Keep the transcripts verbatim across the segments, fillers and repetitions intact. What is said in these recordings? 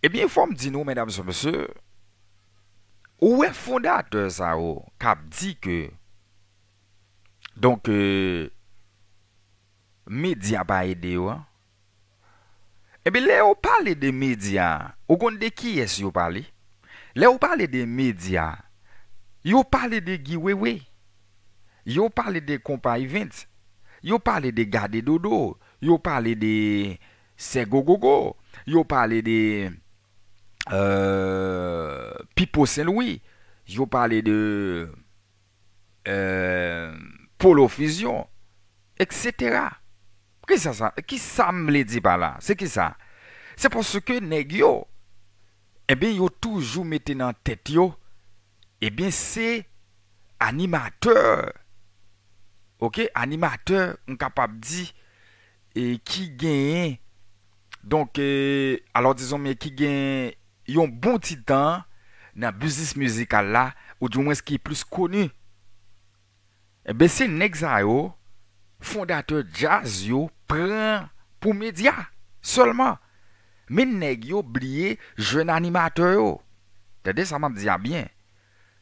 Ebyen, fò m di nou, medam e mesye, ou wè fondatè sa yo k ap di ke, donk, euh, medya pa ede yo an. Ebyen, lè yo pale de medya, ou konn de kiyès yo pale? Lè yo pale de medya, yo pale de Guy Wewe. Yo pale de Konpa Events. Yo pale de Gade Dodo. Yo pale de Sè Gogogo. Yo pale de, euh, Pipo Senlwi. Yo pale de, euh, Polo Fusion, et cetera. Kisa sa, kisa m vle di pa la? Se kisa? Se paske nèg yo, ebyen, yo toujou mete nan tèt yo, ebyen, se animatè, oke, animatè, m kapab di, e ki genyen, donk, e, alò, dizon, men ki gen yon bon ti tan nan biznis mizikal la, oudimwens ki plis koni. Ebyen, se nèg sa yo, fondatè djaz yo, pran pou medya sèlman. Men nèg yo bliye jèn animatè yo. Tande sa m ap di a byen.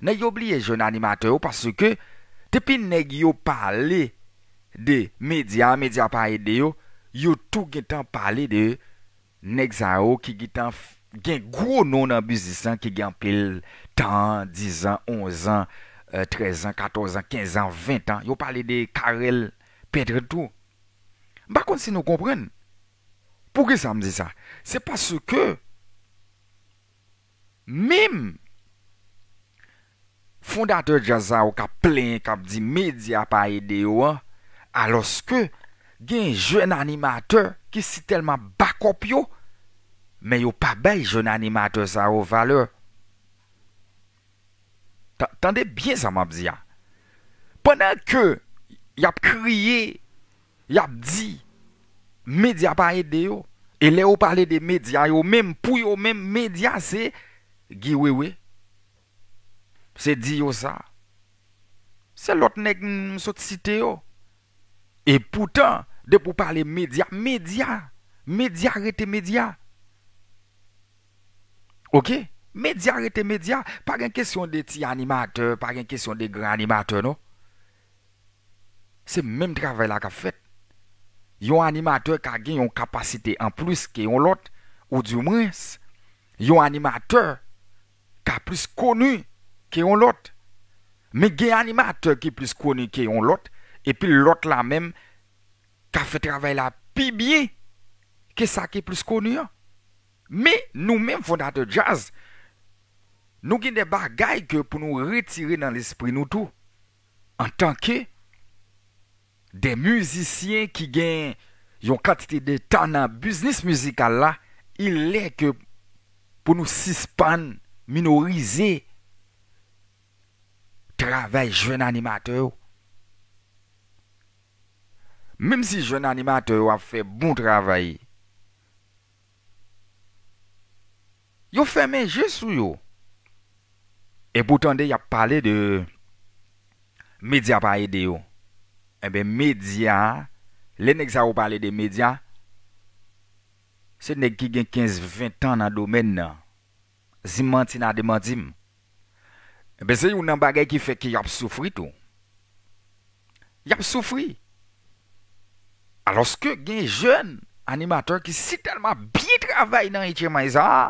Nèg yo bliye jèn animatè yo paske depi nèg yo pale de medya, medya pa ede yo, yo tou gentan pale de nèg sa yo ki gentan f-, gen gwo non nan biznis lan, ki gen anpil tan, diz an, onz an, euh, trèz an, katòz an, kenz an, ven an. Yo pale de Carel Pedre tou. M pa konn si nou konprann. Poukisa m di sa? Se paske menm fondatè djaz sa yo k ap plenyen, k ap di medya pa ede yo an, alòske gen jèn animatè ki sitèlman bakòp yo, men yo pa bay jèn animatè sa yo valè. Ta-, tande byen sa m ap di a. Pandan ke y ap kriye, y ap di medya pa ede yo, e lè yo pale de medya yo menm, pou yo menm, medya se Guy Wewe, se Diyosa, se lòt nèg m sot site yo. E poutan, depi w pale medya, medya, medya rete medya. Oke? Medya rete medya. Pa gen kesyon de ti animatè, pa gen kesyon de gran animatè, non. Se menm travay la k ap fèt. Yon animatè ka gen yon kapasite anplis ke yon lòt, oudimwens, yon animatè ka plis koni ke yon lòt. Men gen animatè ki plis koni ke yon lòt, epi lòt la menm ka fè travay la pi byen ke sa ki plis koni an. Men nou menm fondatè djaz, nou gen de bagay ke pou nou retire nan lespri nou tou. Antanke de mizisyen ki gen yon kantite de tan nan biznis mizikal la, il est que pou nou sispann minorize travay jèn animatè yo. Menm si jèn animatè yo ap fè bon travay, yo fèmen je sou yo. Epi w tande y ap pale de medya pa ede yo. Enben, medya, lè nèg sa yo pale de medya, se nèg ki gen kenz, ven tan nan domèn nan. Si m manti n a demanti m. Enben, se youn nan bagay ki fè ke y ap soufri tou. Y ap soufri. Alòske gen jèn animatè ki sitèlman byen travay nan H M I sa a,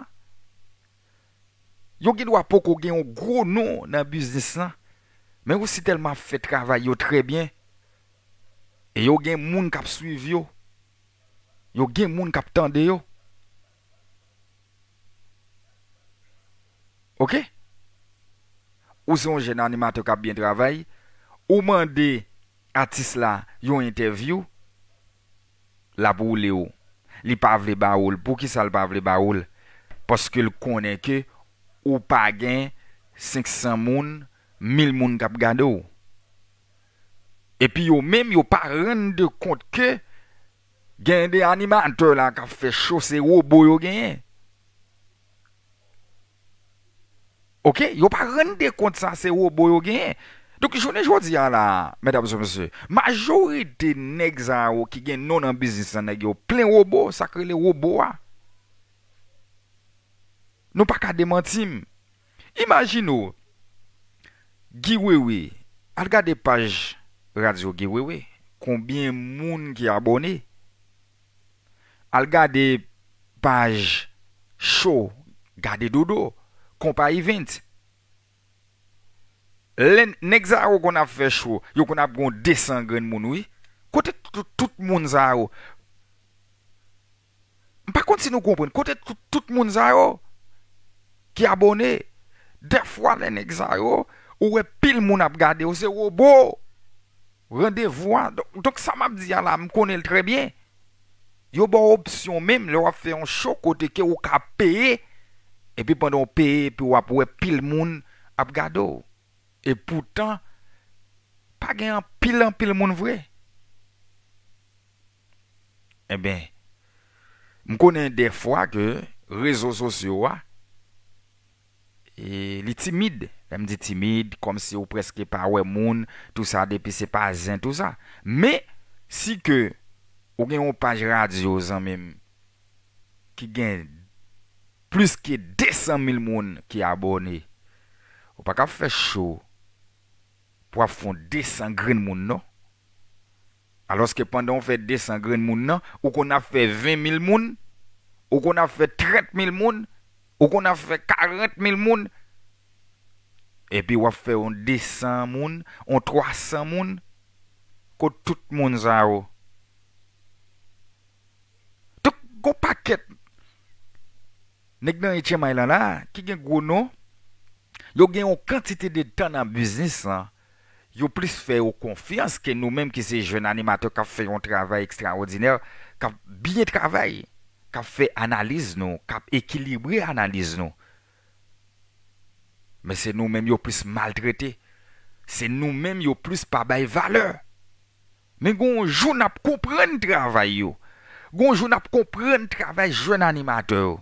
yo gen dwa poko gen yon gwo non nan biznis lan, men yo sitèlman ap fè travay yo trè byen, e yo gen moun k ap swiv yo, yo gen moun k ap tande yo. Oke? Ou se yon jèn animatè k ap byen travay, ou mande atis la yon entèvyou, l ap woule w. Li pa vle ba ou l. Poukisa l pa vle ba ou l? Paske l konnen ke ou pa gen senk san moun, mil moun k ap gade w. Epi yo menm, yo pa rann de kont ke gen de animatè la k ap fè cho, se wobo yo genyen. Oke? Yo pa rann de kont sa, se wobo yo genyen. Donk, jounen jodi a la, medam e mesye, majorite nèg sa yo ki gen non nan biznis lan, nèg yo plen wobo, sa k rele wobo a. Nou pa ka demanti m. Imajine w, Guy Wewe, al gade paj radyo Guy Wewe, konbyen moun ki abòne? Al gade paj show Gade Dodo, Konpa Event. Lè nèg sa yo konn ap fè show, yo konn ap gon de san grenn moun, wi. Kote tout, tout moun sa yo? M pa konn si nou konprann. Kote tout, tout moun sa yo ki abòne? Dèfwa, lè nèg sa yo, ou wè pil moun ap gade yo, se wobo. Randevou a. Donk, donk, sa m ap di a la, m konnen l trè byen. Yo ba w opsyon menm lè w ap fè yon show kote ke ou ka peye, epi pandan w peye, epi w ap wè pil moun ap gade w. E poutan, pa gen anpil, anpil moun vre. Enben, m konnen dèfwa ke rezo sosyo a, e, li timid. Lè m di timid, kòmsi ou prèske pa wè moun, tou sa, depi se pa zen, tou sa. Men, si ke ou gen yon paj radyo, zanmi m, ki gen plis ke de san mil moun ki abòne, ou pa ka fè show pou ap fè yon de san grenn moun, non. Alòske pandan w fè de san grenn moun nan, ou konn ap fè ven mil moun, ou konn ap fè trant mil moun, ou konn ap fè karant mil moun, epi w ap fè yon de san moun, yon twa san moun, kot tout moun sa yo? Tout gon pakèt nèg nan H M I lan la, ki gen gwo non, yo gen yon kantite de tan nan biznis lan, yo plis fè yo konfyans ke nou menm ki se jèn animatè k ap fè yon travay ekstraòdinè, k ap byen travay, k ap fè analiz nou, k ap ekilibre analiz nou. Men se nou menm yo plis maltrete. Se nou menm yo plis pa bay valè. Men gon jou n ap konprann travay yo. Gon jou n ap konprann travay jèn animatè yo.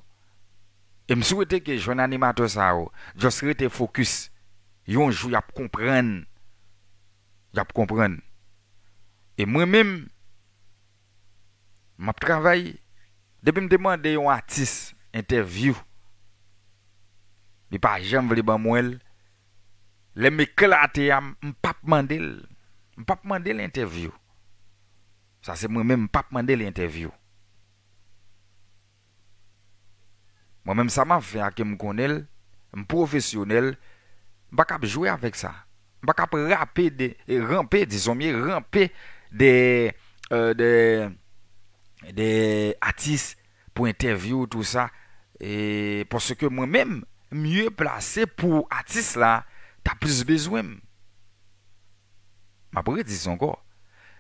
E m swete ke jèn animatè sa yo just rete fokis. Yon jou y ap konprann. Y ap konprann. E mwen menm, m ap travay. Depi m te mande yon atis entèvyou, li pa janm vle ban mwen l. Lè m eklate a, m p ap mande l. M p ap mande l entèvyou. Sa se mwen menm, m p ap mande l entèvyou. Mwen menm, sa m ap fè a, ke m konnen l, m pwofesyonèl, m pa ka ap jwe avèk sa. M pa ka ap rape de, e, ranpe, dizon mye, ranpe de, e, de, de atis pou entèvyou, tou sa. E, paske mwen menm, mye plase pou atis la ta plis bezwen m. M ap redi sa ankò.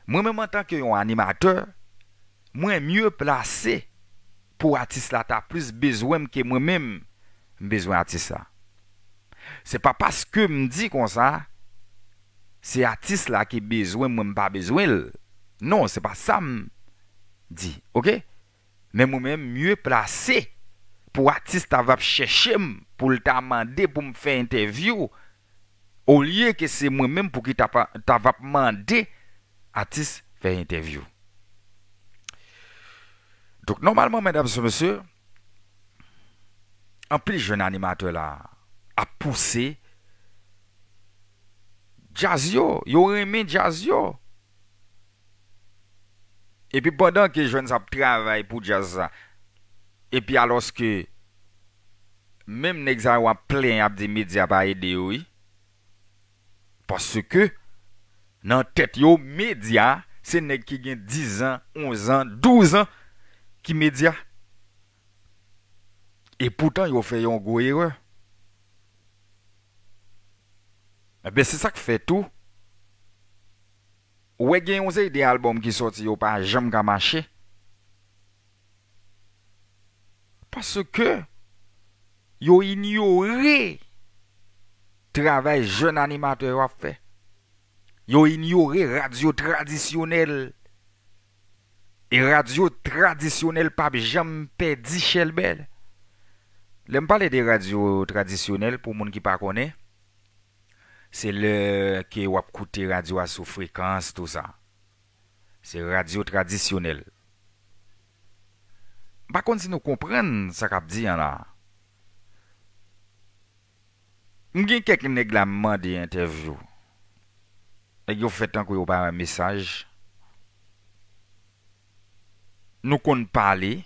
Mwen menm, antanke yon animatè, mwen mye plase pou atis la ta plis bezwen m ke mwen menm m bezwen atis la. Se pa paske m di konsa, se atis la ki bezwen mwen, m pa bezwen l. Non, se pa sa m di, oke? Men mwen menm, mye plase pou atis ta va ap chèche m, pou l ta mande pou m fè entèvyou, olye ke se mwen menm pou ki ta pa, ta va ap mande atis fè entèvyou. Donk, nòmalman, medam e mesye, anpil jèn animatè la ap pouse djaz yo, yo renmen djaz yo. Epi pandan ke jèn sa ap travay pou djaz sa, epi alòske menm nèg sa yo ap plenyen, ap di medya pa ede yo, wi. Paske nan tèt yo, medya, se nèg ki gen diz an, onz an, douz an ki medya. E poutan, yo fè yon gwo erè. Enben, se sa k fè tou, ou wè gen yon seri de albòm ki sòti, yo pa janm ka mache. Paske yo inyore travay jèn animatè yo ap fè. Yo inyore radyo tradisyonèl. E radyo tradisyonèl p ap janm pèdi chèlbè. Lè m pale de radyo tradisyonèl, pou moun ki pa konnen, se lè ke w ap koute radyo a sou frekans, tou sa. Se radyo tradisyonèl. M pa konn si nou konprann sa k ap di an la. M gen kèk nèg la m mande entèvyou. Nèg yo fè tankou yo pa wè mesaj. Nou konn pale,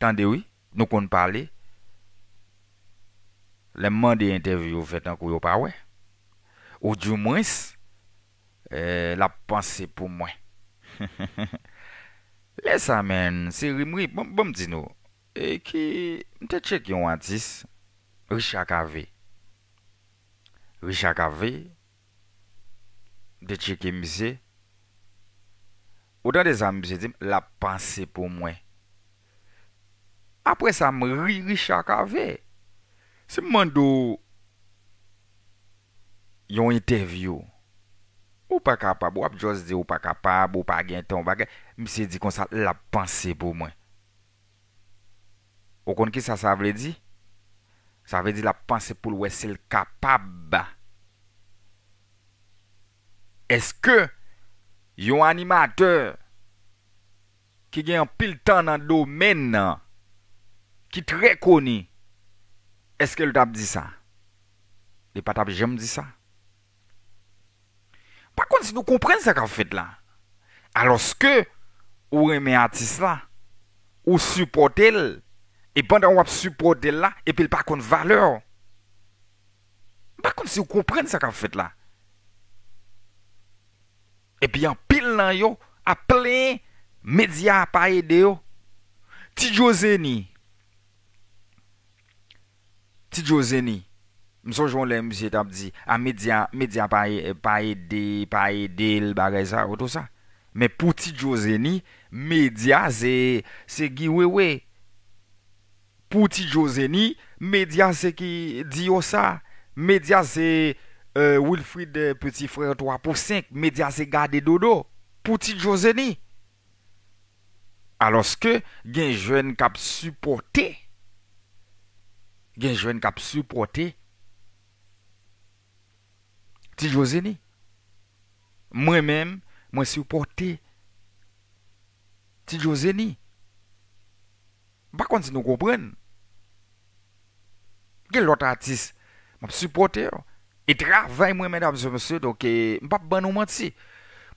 tande wi, nou konn pale. Lè m mande entèvyou yo fè tankou yo pa wè. Ou di mwens, eh, l ap panse pou mwen. Lè sa, menn, se rimri. Bon, bon, m di nou, e ki, m te tcheke yon atis, Richard Cavé. Richard Cavé, m te tcheke misye. Ou tande sa misye di m, l ap panse pou mwen. Apre sa, m ri Richard Cavé. Si m mande w yon entèvyou, ou pa kapab, w ap just di ou pa kapab, ou pa gen tan, ou pa gen, misye di konsa, l ap panse pou mwen. Ou konn kisa sa vle di? Sa vle di l ap panse pou l wè si l kapab. Èske yon animatè ki gen anpil tan nan domèn nan, ki trè koni, èske l t ap di sa? Li pa t ap janm di sa. Pa konn si nou konprann sa k ap fèt la. Alòske ou renmen atis la, ou sipòte l, e pandan w ap sipòte l la, epi l pa konn valè w. M pa konn si w konprann sa k ap fèt la. Epi anpil nan yo ap plenyen medya a pa ede yo. Ti Djozeni. Ti Djozeni. M sonje yon lè misye t ap di, a medya, medya pa, pa ede, pa ede l, bagay sa yo, tou sa. Men pou Ti Djozeni, medya se, se Guy Wewe. Pou Ti Djozeni, medya se ki di yo sa. Medya se, euh, Wilfrid, euh, Petit Frère twa pou senk. Medya se Gade Dodo. Pou Ti Djozeni. Alòske gen jèn k ap sipòte. Gen jèn k ap sipòte Ti Djozeni. Mwen menm, mwen sipòte Ti Djozeni. M pa konn si nou konprann. Gen lòt atis, m ap sipòte yo. E travay mwen, medam e mesye, donk, e, m p ap ban nou manti.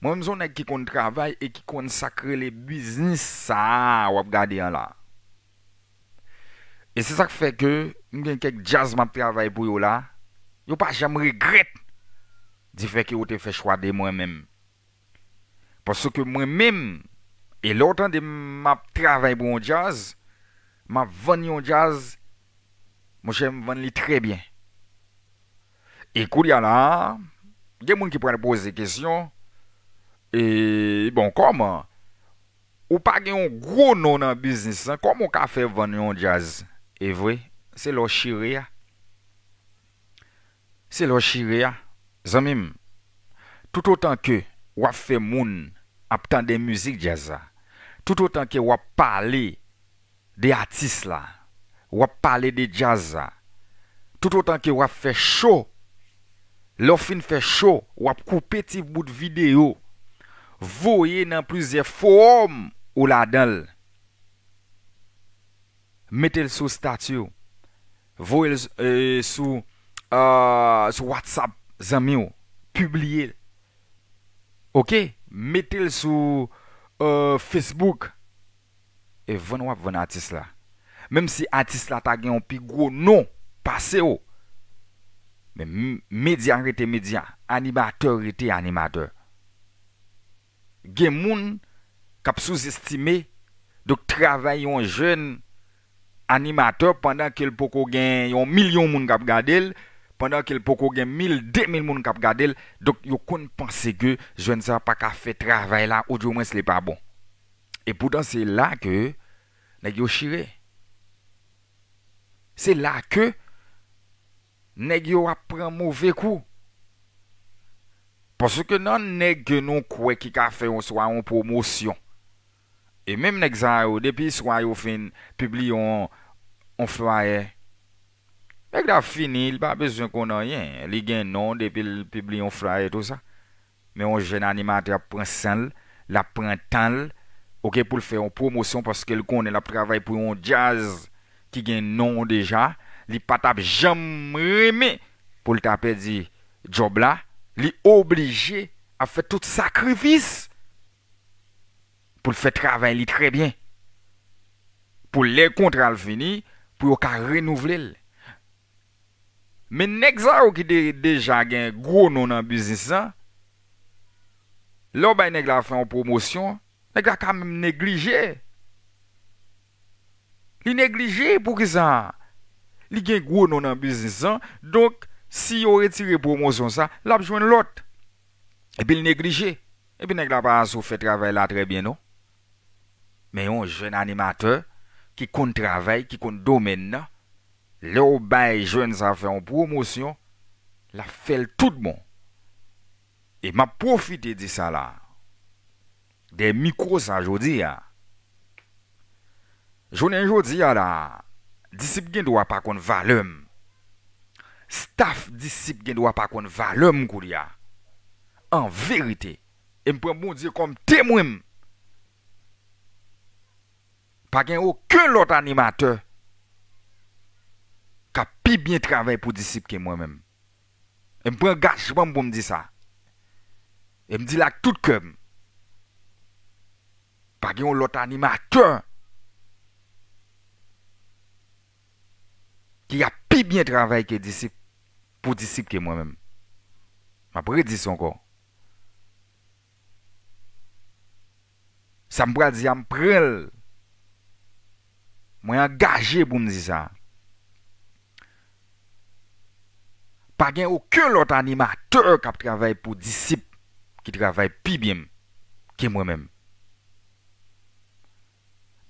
Mwen menm, se yon nèg ki konn travay e ki konn sa k rele biznis sa a w ap gade an la. E se sa k fè ke m gen kèk djaz m ap travay pou yo la, yo pa janm regrèt difè ke yo te fè chwa de mwen menm. Paske mwen menm, e lè w tande m ap travay pou yon djaz, m ap vann yon djaz, monchè, m vann li trè byen. E kounye a la, gen moun ki pral poze kesyon, e bon, kòman? Ou pa gen yon gwo non nan biznis lan, kòman w ka fè vann yon djaz? E vre, se lè w chire a. Se lè w chire a. Zanmi m, toutotan ke w ap fè moun ap tande mizik djaz la, toutotan ke w ap pale de atis la, w ap pale de djaz la, toutotan ke w ap fè cho, lè w fin fè cho, w ap koupe ti bout videyo, voye nan plizyè fowòm ou ladan l. Mete l sou estati w. Voye l, euh, sou, euh, sou WhatsApp zanmi w. Pibliye l. Oke? Mete l sou, euh, Facebook. E vann w ap vann atis la. Menm si atis la ta gen yon pi gwo non pase w. Men m-, medya rete medya. Animatè rete animatè. Gen moun k ap souzestime, donk, travay yon jèn animatè pandan ke l poko gen yon milyon moun k ap gade l, pandan ke l poko gen mil, de mil moun k ap gade l. Donk, yo konn panse ke jèn sa a pa ka fè travay la, oudimwens li pa bon. E poutan, se la ke nèg yo chire. Se la ke nèg yo ap pran move kou. Paske nan nèg ke nou kwè ki ka fè yon swa yon pwomosyon. E menm nèg sa yo, depi swa yo fin pibliye yon, yon flayè, nèg la fini, li pa bezwen konn anyen. Li gen non depi l pibliye yon flayè, tou sa. Men yon jèn animatè ap pran san l, l ap pran tan l, oke, pou l fè yon pwomosyon paske l konnen l ap travay pou yon djaz ki gen non deja. Li pa t ap janm renmen pou l ta pèdi djòb la, li oblije ap fè tout sakrifis pou l fè travay li trè byen. Pou lè kontra l fini, pou yo ka renouvle l. Men nèg sa yo ki de, deja gen gwo non nan biznis lan, lè w bay nèg la fè yon pwomosyon, nèg la ka menm neglije. Li neglije, poukisa? Li gen gwo non nan biznis lan. Donk, si yo retire pwomosyon sa, l ap jwenn lòt. Epi l neglije. Epi nèg la pa asou fè travay la trè byen, non. Men yon jèn animatè ki konn travay, ki konn domèn nan, lè w bay jèn sa fè yon pwomosyon, l ap fè l tout bon. E m ap pwofite di sa la, dèyè mikwo sa jodi a. Jounen jodi a la, disip gen dwa pa konn valè m. Staf disip gen dwa pa konn valè m koulye a. An verite, e m pran Bondye kòm temwen m. Pa gen okenn lòt animatè k ap pi byen travay pou disip ke mwen menm. E m pran angajman m pou m di sa. E m di l ak tout kè m. Pa gen yon lòt animatè ki ap pi byen travay ke disip, pou disip ke mwen menm. M ap redi sa ankò. Sa m pral di a, m pran l. Mwen angaje pou m di sa. Pa gen okenn lòt animatè k ap travay pou disip ki travay pi byen ke mwen menm.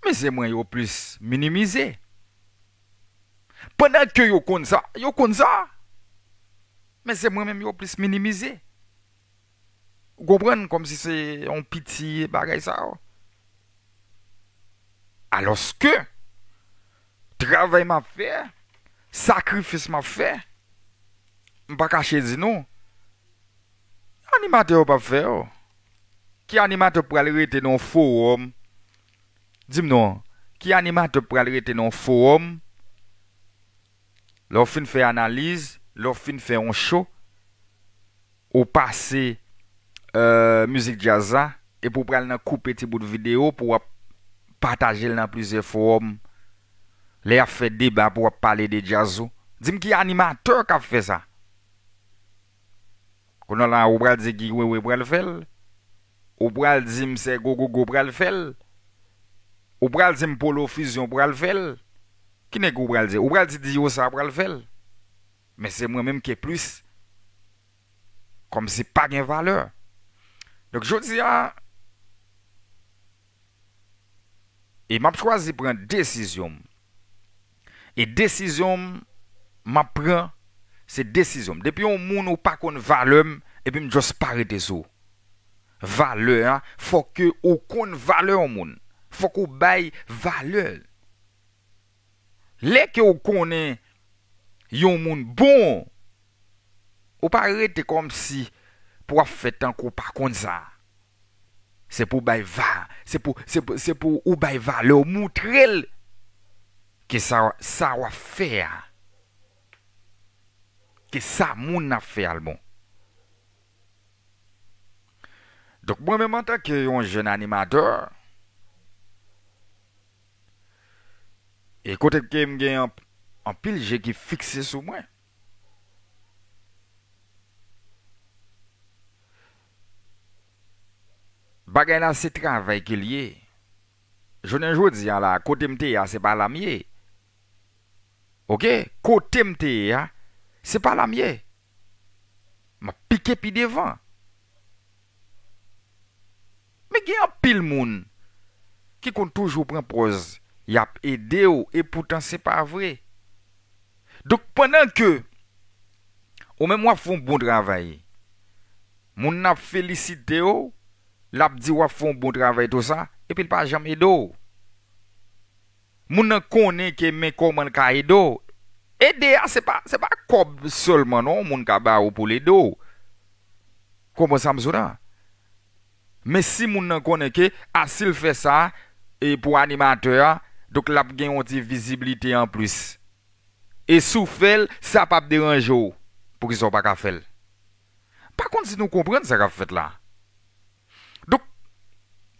Men se mwen yo plis minimize. Pandan ke yo konn sa, yo konn sa. Men se mwen menm yo plis minimize. Ou konprann? Kòmsi se yon piti bagay sa yo. Alòske, travay m ap fè, sakrifis m ap fè, m pa kache di nou, animatè yo p ap fè yo. Ki animatè pral rete nan yon fowòm? Di m non, ki animatè pral rete nan yon fowòm? Lè w fin fè analiz, lè w fin fè yon cho, ou pase, euh, mizik djaz la, epi w pral nan koupe ti bout videyo pou w ap pataje l nan plizyè fowòm. Lè y ap fè deba pou w ap pale de djaz ou. Di m ki animatè k ap fè sa? Kounye a la, ou pral di Guy Wewe pral fè l? Ou pral di m Sè Gogogo pral fè l? Ou pral di m Polo Fusion pral fè l? Ki nèg ou pral di? Ou pral di Diyosa pral fè l? Men se mwen menm ki plis. Kòmsi pa gen valè. Donk, jodi a, e m ap chwazi pran desizyon m. E desizyon m, m ap pran, se desizyon m. Depi yon moun ou pa konn valè m, epi m just pa rete sou ou. Valè a, fòk ke ou konn valè yon moun. Fòk ou bay valè. Lè ke ou konnen yon moun bon, ou pa rete kòmsi pou w ap fè tankou w pa konn sa. Se pou w bay va, se pou, se pou, se pou ou bay valè, ou moutre l ke sa, sa w ap fè a, ke sa moun nan ap fè a l bon. Donk, mwen menm antanke yon jèn animatè, e kote ke m gen an-, anpil je ki fikse sou mwen, bagay la se travay ke l ye. Jounen jodi a la, kote m te ye a, se pa la m ye. Oke? Kote m te ye a, se pa la m ye. M ap pike pi devan. Men gen anpil moun ki konn toujou pran pòz y ap ede w, e poutan se pa vre. Donk, pandan ke ou menm w ap fè yon bon travay, moun nan ap felisite w, l ap di w ap fè yon bon travay tou sa, epi l pa janm ede w. Moun nan konnen ke men kòman l ka ede w. Ede a, se pa, se pa kòb sèlman non, yon moun ka ba ou pou l ede w. Konprann sa m di w la? Men si moun nan konnen ke, a, si l fè sa, e pou animatè a, donk l ap gen yon ti viziblite anplis. E si w fè l, sa p ap deranje w. Poukisa w pa ka fè l? Pa konn si nou konprann sa k ap fèt la. Donk,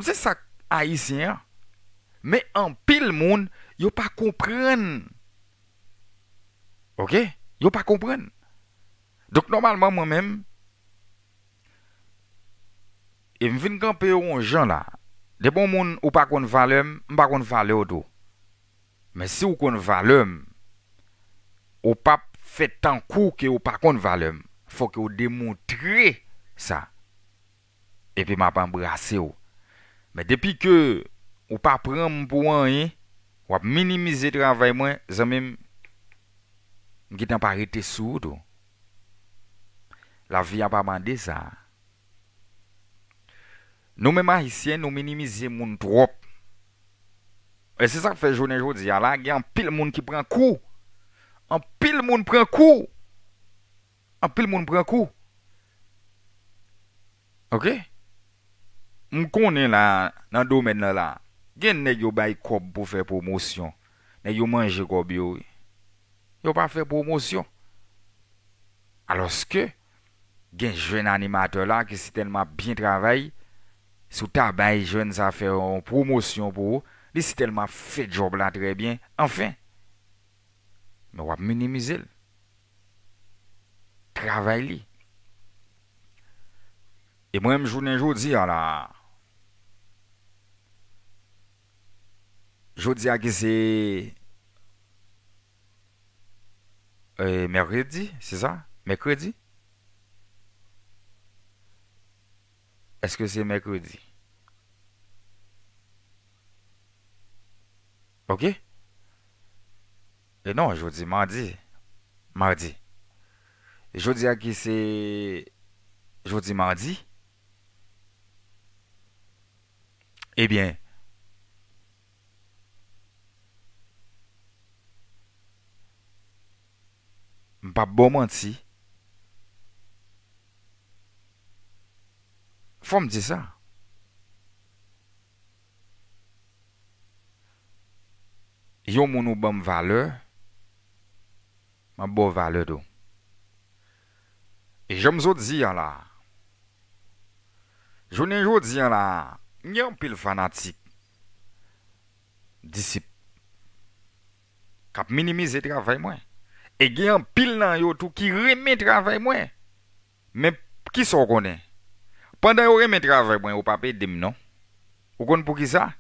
se sa k ayisyen an. Men anpil moun, yo pa konprann. Oke? Yo pa konprann. Donk, nòmalman, mwen menm, e m vin kanpe yon jan la. Depi yon moun ou pa konn valè m, m pa konn valè w tou. Men si w konn valè m, ou p ap fè tankou ke ou pa konn valè m. Fòk ou demontre sa. Epi m ap anbrase w. Men depi ke ou pa pran m pou anyen, w ap minimize travay mwen, zanmi m, m gentan pa rete sou ou tou. Lavi a pa mande sa. Nou menm ayisyen, nou minimize moun twòp. E se sa k fè jounen jodi a la, gen anpil moun ki pran kou. Anpil moun pran kou. Anpil moun pran kou. Oke? M konnen la, nan domèn nan la, gen nèg yo bay kòb pou fè pwomosyon. Nèg yo manje kòb yo, wi. Yo pa fè pwomosyon. Alòske, gen jèn animatè la ki sitèlman ap byen travay, si w ta bay jèn sa fè yon pwomosyon pou ou, li sitèlman ap fè djòb la trè byen, anfen. Men w ap minimize l. Travay li. E mwen menm jounen jodi a la, jodi a ki se, e, mèkredi, se sa? Mèkredi? Èske se mèkredi? Oke? E non, jodi madi. Madi. Jodi a ki se jodi madi. Ebyen, m p ap ba w manti. Fò m di sa. Yon moun ou ban m valè, m ap ba w valè tou. E jan m sot di a la, jounen jodi a la, m gen anpil fanatik, disip, k ap minimize travay mwen. E gen anpil nan yo tou ki renmen travay mwen. Men, kisa w konnen? Pandan yo renmen travay mwen, yo p ap ede m non. Ou konn poukisa?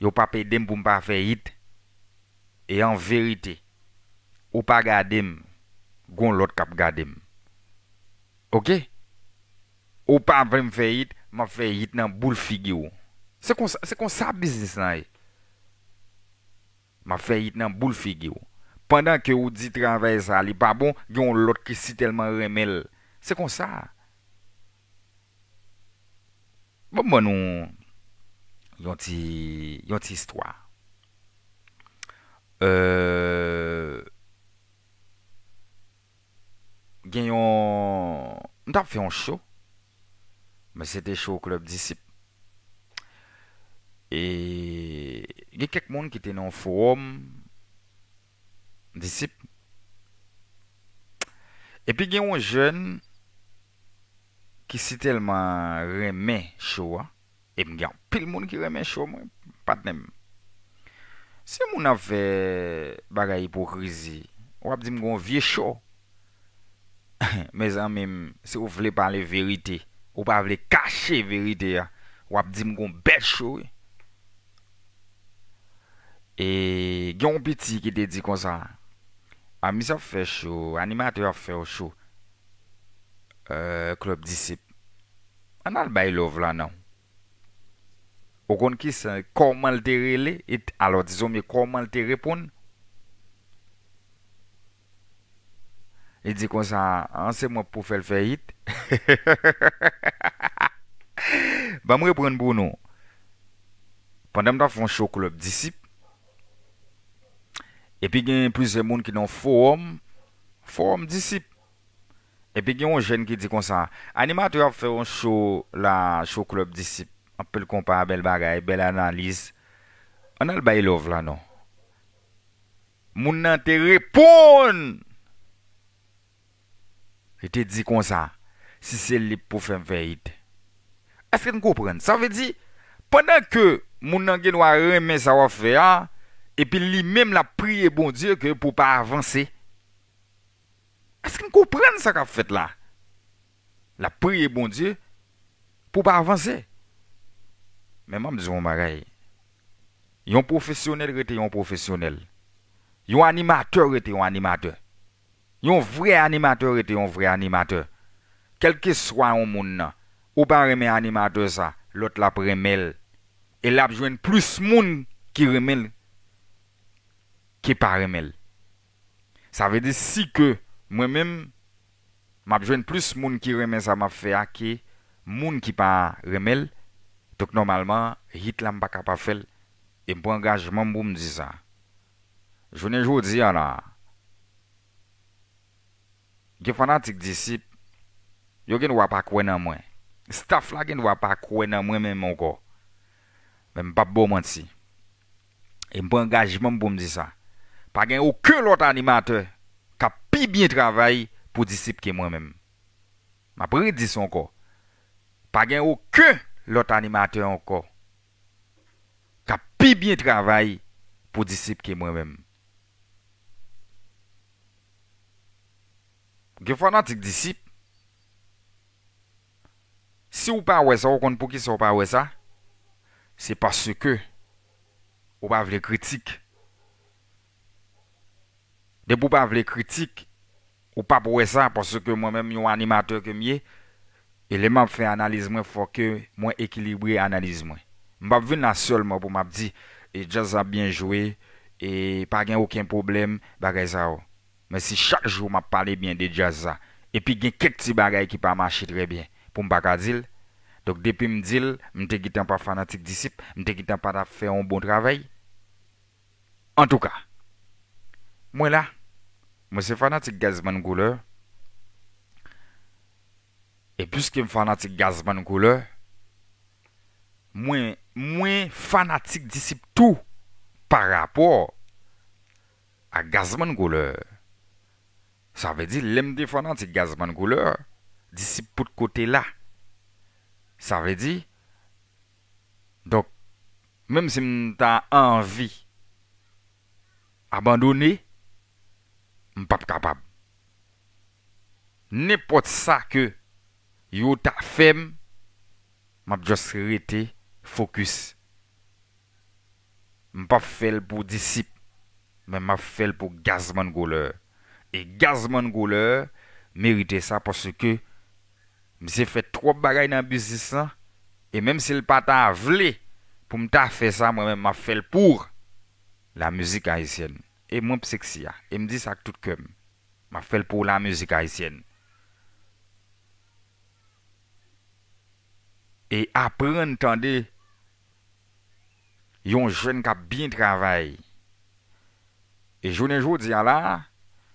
Yo p ap ede m pou m pa fè hit. E an verite, ou pa gade m, gon lòt k ap gade m. Oke? Ou pa vle m fè hit, m ap fè hit nan boul figi w. Se konsa, se konsa biznis lan ye. M ap fè hit nan boul figi w. Pandan ke ou di travay sa li pa bon, gen yon lòt ki sitèlman renmen l. Se konsa. Bon, ban nou yon ti, yon ti istwa. Euh, gen yon, m t ap fè yon show, men se te show Club Disip. E gen kèk moun ki te nan yon fowòm disip. Epi gen yon jèn ki sitèlman renmen show a. E m gen anpil moun ki renmen show mwen, patnè m. Si moun ap fè bagay ipokrizi, w ap di m gon vye show. Mezanmi m, si w vle pale verite, ou pa vle kache verite a, w ap di m gon bèl show, wi. E gen yon piti ki te di konsa, a, misye ap fè show, animatè ap fè yon show, euh, Club Disip. Ann al bay love la non. Ou konn kisa, kòman l te rele? E t-, alò, dizon mye, kòman l te reponn? Li di konsa, an, se mwen k pou fè l fè hit. Ban m reprann pou nou. Pandan m t ap fè yon show Club Disip, epi gen plizyè moun ki nan yon fowòm, fowòm disip. Epi gen yon jèn ki di konsa, animatè ap fè yon show la, show Club Disip. Anpil konpa, bèl bagay, bèl analiz. Ann al bay love la non. Moun nan te reponn. Li te di konsa, si se li k pou fè m fè it. Èske n konprann? Sa vle di, pandan ke moun nan gen dwa renmen sa w ap fè a, epi li menm l ap priye Bondye ke pou w pa avanse. Èske n konprann sa k ap fèt la? L ap priye Bondye pou w pa avanse. Men m ap di w yon bagay. Yon pwofesyonèl rete yon pwofesyonèl. Yon animatè rete yon animatè. Yon vrè animatè rete yon vrè animatè. Kèlkeswa yon moun nan, ou pa renmen animatè sa, lòt la ap renmen l. E l ap jwenn plis moun ki renmen l ke pa renmen l. Sa vle di si ke mwen menm, m ap jwenn plis moun ki renmen sa m ap fè a ke moun ki pa renmen l, donk nòmalman, hit la m pa kapab fè l. E m pran angajman m pou m di sa. Jounen jodi a la, gen fanatik Disip, yo gen dwa pa kwè nan mwen. Staff la gen dwa pa kwè nan mwen menm ankò. Men m p ap ba w manti. E m pran angajman m pou m di sa. Pa gen okenn lòt animatè k ap pi byen travay pou Disip ke mwen menm. M ap redi sa ankò. Pa gen okenn lòt animatè ankò k ap pi byen travay pou Disip ke mwen menm. Gen fanatik Disip, si w pa wè sa, ou konn poukisa w pa wè sa? Se paske ou pa vle kritik. Depi w pa vle kritik, ou p ap wè sa, paske mwen menm, yon animatè ke m ye, e lè m ap fè analiz mwen, fò ke mwen ekilibre analiz mwen. M p ap vin la sèlman pou m ap di, e djaz la byen jwe, e pa gen okenn pwoblèm, bagay sa yo. Men si chak jou m ap pale byen de djaz la, epi gen kèk ti bagay ki pa mache trè byen, pou m pa ka di l, donk depi m di l, m te gentan pa fanatik Disip, m te gentan pa t ap fè yon bon travay. Antouka, mwen la, mwen se fanatik Gazman Koulè. E piske m fanatik Gazman Koulè, mwen, mwen fanatik Disip tou pa rapò a Gazman Koulè. Sa vle di, lè m te fanatik Gazman Koulè, Disip potko te la. Sa vle di, donk, menm si m ta anvi abandone, m p ap kapab. Nenpòt sa ke yo ta fè m, m ap just rete fokis. M p ap fè l pou Disip, men m ap fè l pou Gazman Koulè. E Gazman Koulè merite sa paske misye fè twòp bagay nan biznis lan. E menm si l pa ta vle pou m ta fè sa, mwen menm m ap fè l pou la mizik ayisyèn. E mwen p seksi a. E m di sa ak tout kè m. M ap fè l pou la mizik ayisyèn. E aprann tande yon jèn k ap byen travay. E jounen jodi a la,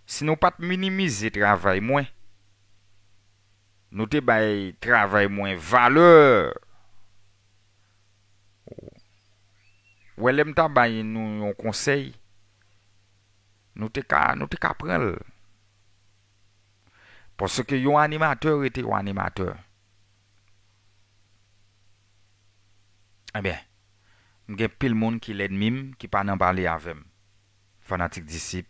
si nou pa t minimize travay mwen, nou te bay travay mwen valè, wè lè m ta bay nou yon konsèy, nou te ka, nou te ka pran l. Paske yon animatè rete yon animatè. Ebyen, m gen pil moun ki lènmi m, ki pa nan pale avè m. Fanatik Disip.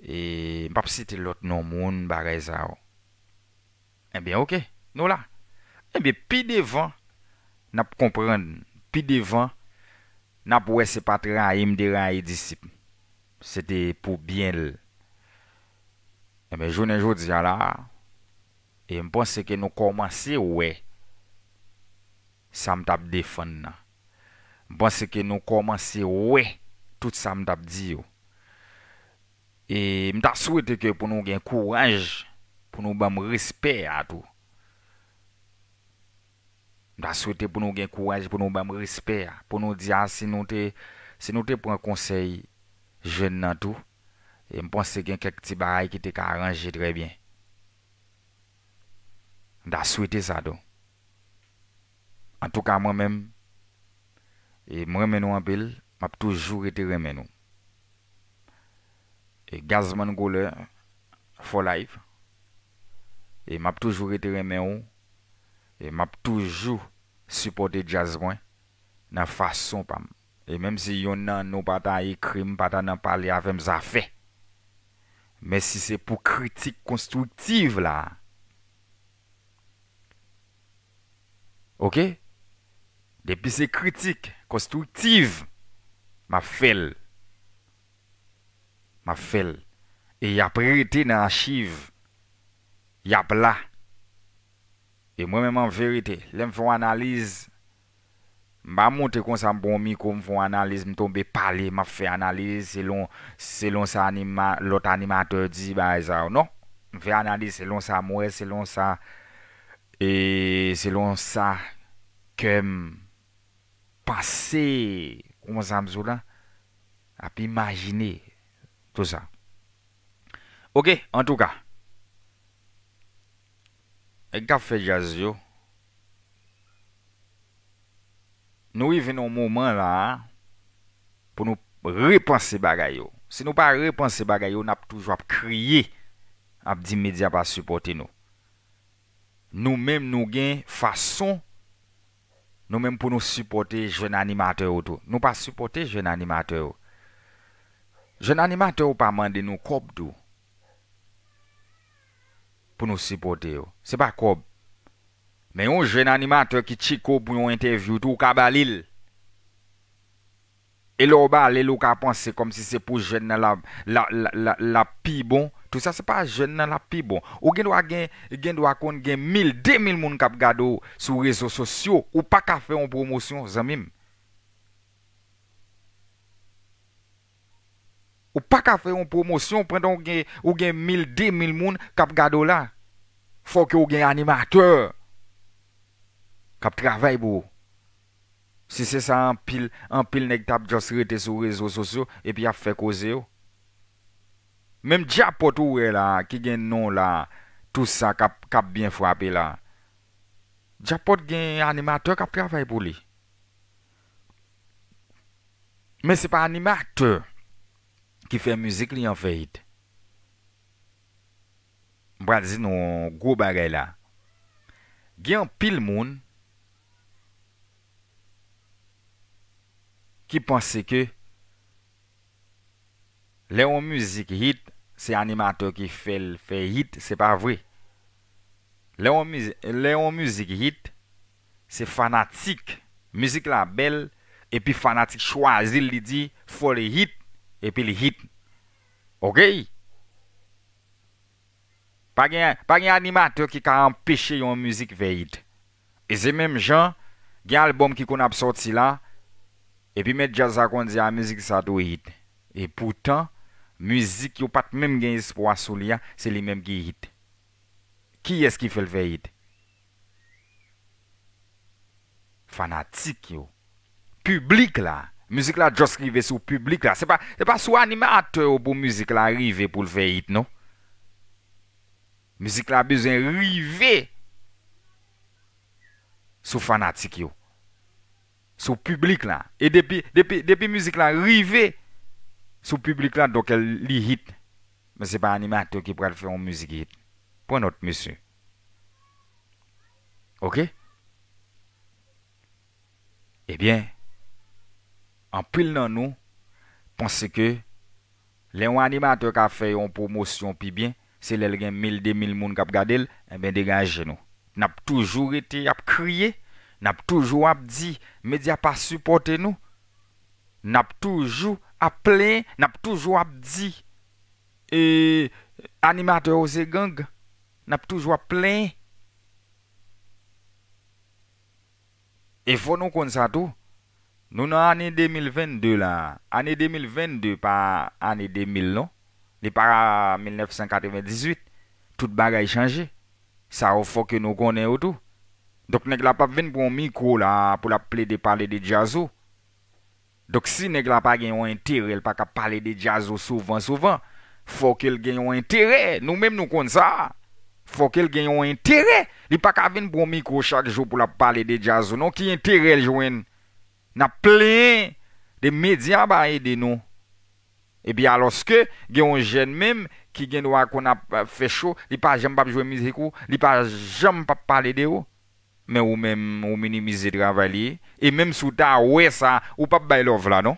E m p ap site lòt non moun, bagay sa yo. Ebyen, oke, nou la. Ebyen, pi devan, n ap konprann. Pi devan, n ap wè se pa t rayi m te rayi Disip. Se te pou byen l. Ebyen, jounen jodi a la, e m panse ke nou kòmanse wè sa m t ap defann nan. M panse ke nou kòmanse wè tout sa m t ap di yo. E m ta swete ke pou nou gen kouraj, pou nou ban m respè a tou. M ta swete pou nou gen kouraj, pou nou ban m respè a, pou nou di a, si nou te, si nou te pran konsèy jèn nan tou, e m panse gen kèk ti bagay ki te ka ranje trè byen. M ta swete sa tou. Antouka, mwen menm, e m renmen nou anpil, m ap toujou rete renmen nou. E Gazman Koulè for life. E m ap toujou rete renmen w. E m ap toujou sipòte djaz mwen nan fason pa m. E menm si yonn nan nou pa ta ekri m, pa ta nan pale avè m, zafè. Men si se pou kritik konstriktiv la, oke? Depi se kritik konstriktiv, m ap fè l. M ap fè l. E y ap rete nan achiv. Y ap la. E mwen menm, an verite, lè m fè yon analiz, m pa monte konsa, m pran yon mikwo, m fè yon analiz, m tonbe pale, m ap fè analiz selon, selon sa anima-, lòt animatè di, bagay sa yo. Non. M fè analiz selon sa m wè, selon sa, e selon sa kè m panse, kòman sa m di w la, ap imajine, tou sa. Oke, antouka, nèg k ap fè djaz yo, nou rive nan yon moman la a pou nou repanse bagay yo. Si nou pa repanse bagay yo, n ap toujou ap kriye, ap di medya pa sipòte nou. Nou menm, nou gen fason, nou menm, pou nou sipòte jèn animatè yo tou. Nou pa sipòte jèn animatè yo. Jèn animatè yo pa mande nou kòb tou pou nou sipòte yo. Se pa kòb. Men yon jèn animatè ki tcheke w pou yon entèvyou tou, ou ka ba li l. E lè w ba li l, ou ka panse kòmsi se pou jèn nan l ap, l ap, l ap, l ap, l ap pi bon. Tou sa, se pa jèn nan l ap pi bon. Ou gen dwa gen, gen dwa konn gen mil, de mil moun k ap gade w sou rezo sosyo. Ou pa ka fè yon pwomosyon, zanmi m. Ou pa ka fè yon pwomosyon pandan w gen, ou gen mil, de mil moun k ap gade w la. Fòk ou gen animatè k ap travay pou ou. Si se sa, anpil, anpil nèg t ap just rete sou rezo sosyo epi y ap fè koze yo. Menm Djapòt ou wè la, ki gen non la, tou sa k ap, k ap byen frape la. Djapòt gen animatè k ap travay pou li. Men se pa animatè ki fè mizik li an fè hit. M pral di nou yon gwo bagay la. Gen anpil moun ki panse ke lè yon mizik hit, se animatè ki fè l fè hit, se pa vre. Lè yon mizi-, lè yon mizik hit, se fanatik. Mizik la bèl, epi fanatik chwazi l, li di, fò li hit, epi li hit. Oke? Pa gen, pa gen animatè ki ka anpeche yon mizik fè hit. E se menm jan, gen albòm ki konn ap sòti la, epi mèt djaz la konn di, a, mizik sa tou hit. E poutan, mizik yo pa t menm gen espwa sou li a, se li menm ki hit. Kiyès ki fè l fè hit? Fanatik yo. Piblik la. Mizik la just rive sou piblik la. Se pa, se pa sou animatè yo pou mizik la rive pou l fè hit, non. Mizik la bezwen rive sou fanatik yo. Sou piblik la. E depi, depi, depi mizik la rive sou piblik la, donk li hit. Men se pa animatè ki pral fè yon mizik hit. Pran nòt, mesye. Oke? Ebyen, anpil nan nou panse ke lè yon animatè ka fè yon pwomosyon pi byen, se lè l gen mil, de mil moun k ap gade l, enben, degaje nou. N ap toujou rete ap kriye, n ap toujou ap di medya pa sipòte nou, n ap toujou ap plenyen, n ap toujou ap di, e, animatè yo se gang, n ap toujou ap plenyen. E fò nou konn sa tou. Nou nan ane de mil venn de la. Ane de mil venn de pa ane de mil non. Li pa mil nèf san katrevendizuit. Tout bagay chanje. Sa yo fòk ke nou konnen yo tou. Donk nèg la p ap vin pran yon mikwo la pou l ap plede pale de djaz ou. Donk si nèg la pa gen yon enterè, l pa ka pale de djaz ou souvan, souvan, fòk l gen yon enterè. Nou menm nou konn sa. Fòk l gen yon enterè. Li pa ka vin pran mikwo chak jou pou l ap pale de djaz ou non. Ki enterè l jwenn? N ap plenyen de medya pa ede nou. Epi alòske gen yon jèn menm ki gen dwa konn ap, ap fè cho, li pa janm p ap jwe mizik ou, li pa janm p ap pale de ou. Men ou menm, ou minimize travay li. E menm si w ta wè sa, ou p ap bay love la non.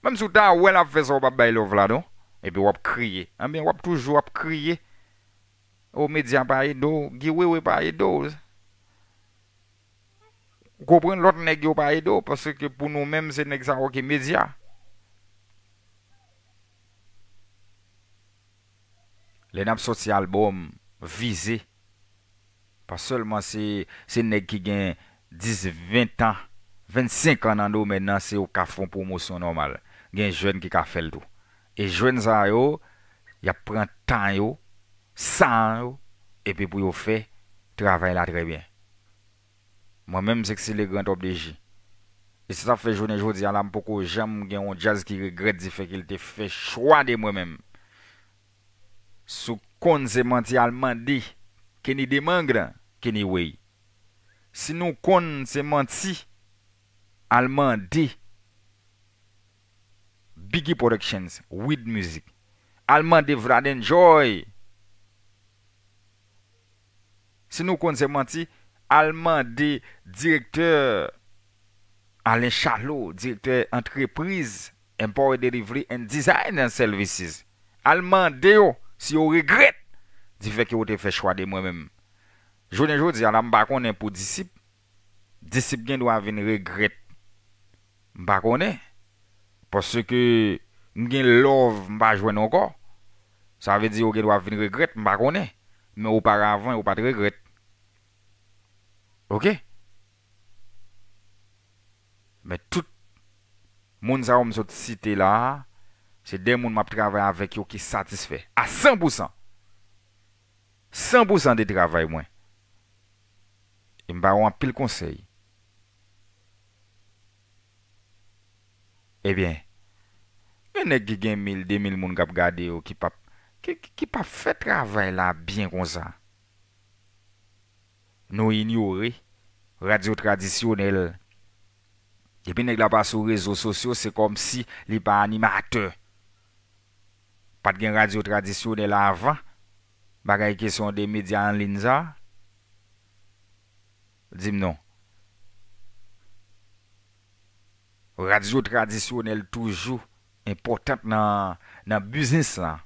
Menm si w ta wè l ap fè sa, ou p ap bay love la non. Epi w ap kriye. Anben, w ap toujou ap kriye. O, medya pa ede w, Guy Wewe pa ede w. Ou konprann, lòt nèg yo pa ede w, paske pou nou menm, se nèg sa yo ki medya. Lè n ap sòti albòm, vize. Pa sèlman se, se nèg ki gen dis, ven an, vennsenk an nan domèn nan, se yo k ka fè yon pwomosyon nòmal. Gen jèn ki ka fè l tou. E jèn sa yo, y ap pran tan yo, san yo, epi pou yo fè travay la trè byen. Mwen menm, se Sexy Legrand Top D J. E se sa k fè jounen jodi a la, m poko janm gen yon djaz ki regrèt di fè ke l te fè chwa de mwen menm. Si w konn se manti, al mande Kenny Demangre, Kenny Way. Si nou konn se manti, al mande Biggie Productions, Wid Music. Al mande Vlad Enjoy. Si nou konn se manti, al mande direktè Alain Charlot, direktè antrepriz Empower Delivery and Design Services. Al mande yo si yo regrèt di fè ke yo te fè chwa de mwen menm. Jounen jodi a la, m pa konnen pou disip. Disip gen dwa vin regrèt. M pa konnen. Paske m gen love m pa jwenn ankò. Sa vle di yo gen dwa vin regrèt, m pa konnen. Men oparavan, yo pa t regrèt. Oke? Men tout moun sa yo m sot site la a, se de moun m ap travay avèk yo ki satisfè a san pou san. San pou san de travay mwen. E m ba yo anpil konsèy. Ebyen, gen nèg ki gen mil, de mil moun k ap gade yo ki p ap, ki, ki, ki p ap fè travay la byen konsa. Nou inyore radyo tradisyonèl. Depi nèg la pa sou rezo sosyo, se kòmsi li pa animatè. Pa t gen radyo tradisyonèl avan, bagay kesyon de medya an liy sa? Di m non. Radyo tradisyonèl toujou enpòtan nan, nan biznis la.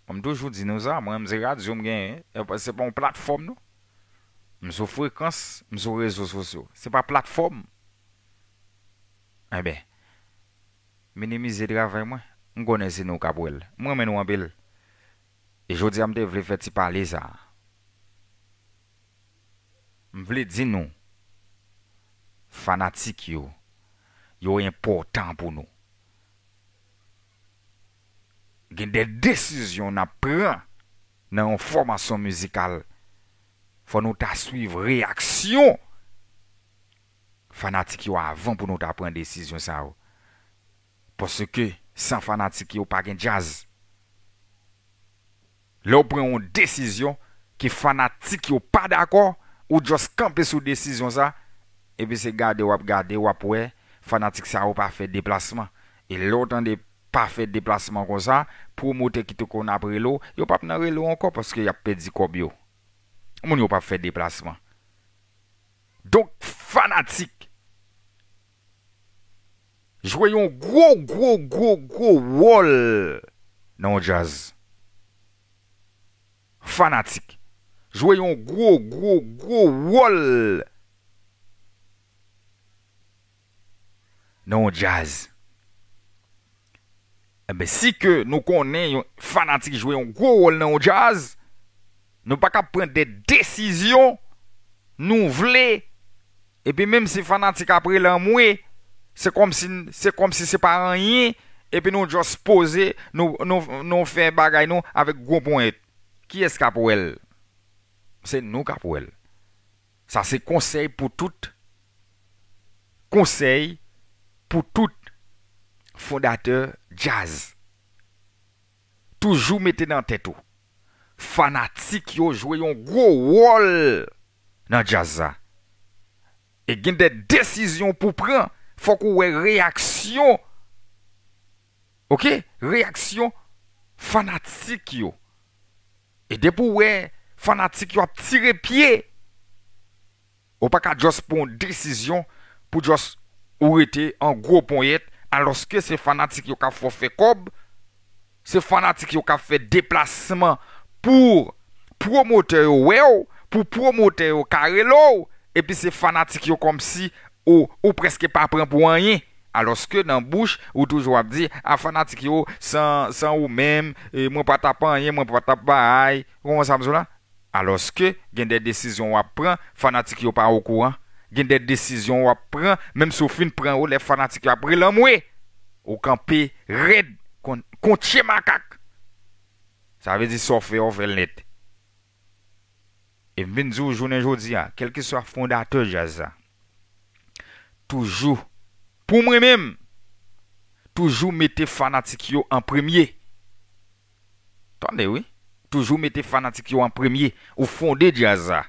Mwen, m toujou di nou sa, mwen, m se radyo m genyen, e pa, se pa yon platfòm, non. M sou frekans, m sou rezo sosyo. Se pa platfòm. Enben, minimize travay mwen. M konnen se nou k ap wè l. M renmen nou anpil. E jodi a, m te vle fè ti pale sa a. M vle di nou, fanatik yo, yo enpòtan pou nou. Gen de desizyon n ap pran nan yon fòmasyon mizikal. Fò nou ta swiv reyaksyon fanatik yo avan pou nou ta pran desizyon sa yo. Paske san fanatik yo pa gen djaz. Lè w pran yon desizyon ke fanatik yo pa dakò, ou just kanpe sou desizyon sa, epi se gade w ap gade, w ap wè, fanatik sa yo pa fè deplasman. E lè w tande pa fè deplasman konsa, pwomotè ki te konn ap rele w, yo p ap nan rele w ankò paske y ap pèdi kòb yo. Moun yo p ap fè deplasman. Donk, fanatik jwe yon gwo, gwo, gwo, gwo wòl nan yon djaz. Fanatik jwe yon gwo, gwo, gwo wòl nan yon djaz. Enben, si ke nou konnen yon fanatik jwe yon gwo wòl nan yon djaz, nou pa ka pran de desizyon nou vle, epi menm si fanatik ap rele anmwe, se kòmsi, se kòmsi se pa anyen, epi nou just poze, nou, nou, nou fè bagay nou avèk gwo ponyèt. Kiyès k ap wè l? Se nou k ap wè l. Sa se konsèy pou tout, konsèy pou tout fondatè djaz. Toujou mete nan tèt ou, fanatik yo jwe yon gwo wòl nan djaz la. E gen de desizyon pou pran Fòk ou wè reyaksyon, oke, reyaksyon fanatik yo. E depi w wè fanatik yo ap tire pye, ou pa ka just pran yon desizyon pou just ou rete an gwo ponyèt, alòske se fanatik yo k ap fè w fè kòb, se fanatik yo k ap fè deplasman pou pwomotè yo wè w, pou pwomotè yo ka rele w, epi se fanatik yo kòmsi ou, ou prèske pa pran pou anyen. Alòske nan bouch, ou toujou ap di, a fanatik yo, san, san ou menm, e, mwen pa t ap anyen, mwen pa t ap bay, ou konprann sa m di w la? Alòske gen de desizyon w ap pran, fanatik yo pa okouran. Gen de desizyon w ap pran, menm si w fin pran yo, lè fanatik yo ap rele anmwe, ou kanpe rèd kon, kon tye makak. Sa vle di sa w fè, w fè l nèt. E m vin di w jounen jodi a, kèlkeswa fondatè djaz la, toujou, pou mwen menm, toujou mete fanatik yo an premye. Tande wi, toujou mete fanatik yo an premye. Ou fonde djaz la,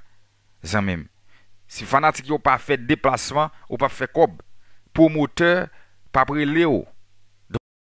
zanmi m. Si fanatik yo pa fè deplasman, ou p ap fè kòb. Pwomotè p ap rele w.